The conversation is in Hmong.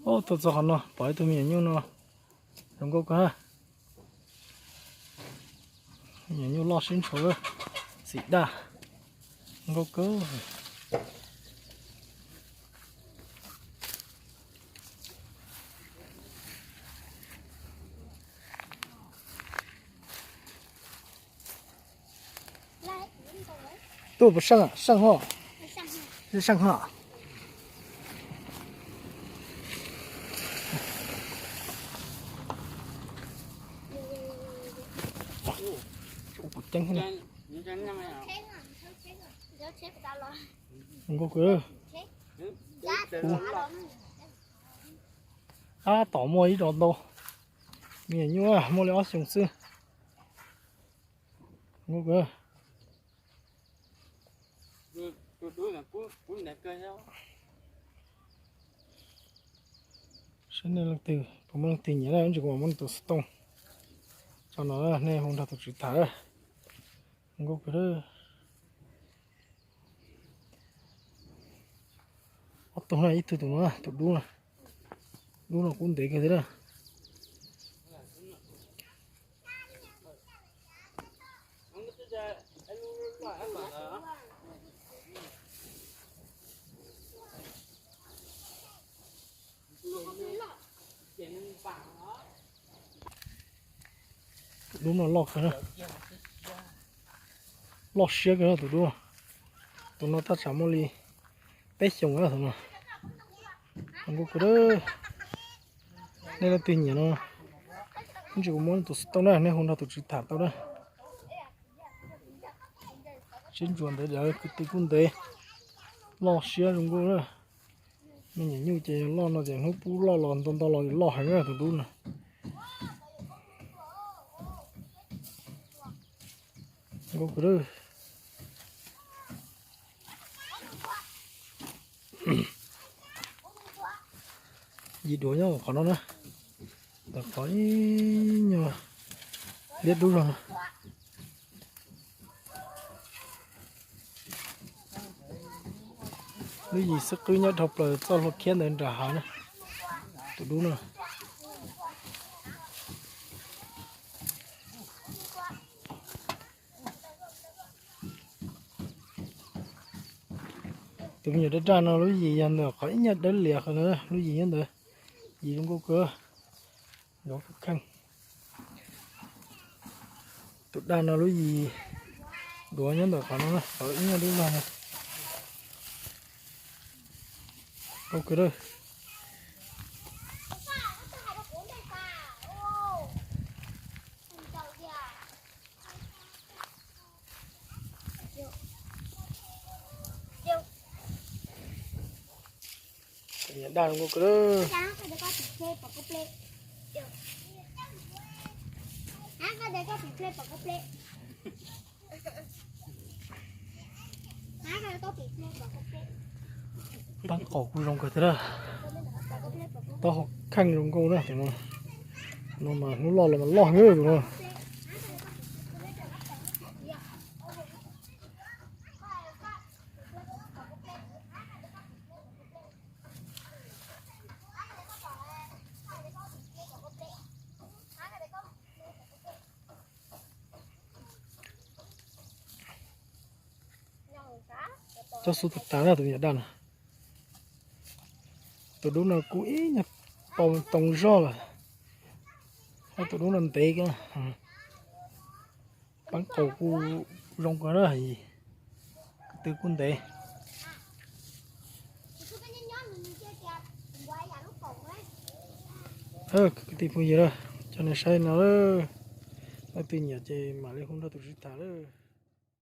Tuaj txog qhov no pom ib tug me nyuam nyuj no, zoo nkauj kawg. Me nyuam nyuj loj sib ntshua, xim daj, zoo nkauj kawg. Tuaj puas seej, seej hos, seej hos. Ceeb, zoo nkauj kawg. Ab, tom muaj ib dos ntau, me nyuam nyuj muaj li ob xyoos xwb. Zoo nkauj kawg. Saib nej leej twg, puas muaj leej twg nyiam na, tsis kuv mam muab tus xov tooj tso no, nej hu nrog tus tswv tham. Zoo nkauj kawg. Ob tug na, ib tug tus no, tus dub no. Dub no kub ntev kawg thiab na. Tus dub no loj kawg, loj siab kawg tus dub. Tus no tab tsam muaj li peb xyoos na tus no. Zoo nkauj kawg. Nej leej twg nyiam no, tsis kuv muab tus xov tooj na, nej hu nrog tus tswv tham tau na. Sib ntsuas ntev, kwv tw kuj ntev, loj siab zoo nkauj na. Me nyuam nyuj ces loj no ces hnub pub loj los nto nto los loj heev na tus dub no. Nkauj kawg. Yim duav nyob qhov no na, ntawm qhov ib nyuag liab dub zog no. Lub yim xwb qwb nyob dhau plaws txoj hlua khiab ntawd nram hav na. Tus dub no. Tus me nyuam daj daj no lub yim yog ntawm qhov ib nyuag dawb lias qhov ntawd, lub yim nyob ntawd. Yim zoo nkauj kawg, nkauj kheej. Tus daj no lub yim duav nyob ntawm qhov no, qhov ib nyuag dub zog no. Nkauj kawg. Tus me nyuam daj zoo nkauj kawg. Pab qaum kuj zoo kawg thiab na. Taub hau kheej zoo nkauj na tus no. No mas hnub loj los mas loj heev tus no. Cob xub tas tas na tus me nyuam daj no. Tus dub no kuj ib nyuag tau too zog lawm. Tus dub no ntev kawg. Pab qaum kuj zoo kawg na, kwv tw kuj ntev. Kwv tij phooj ywg, coj nej saib no, leej twg nyiam ces mam li hu nrog tus tswv tham lawm.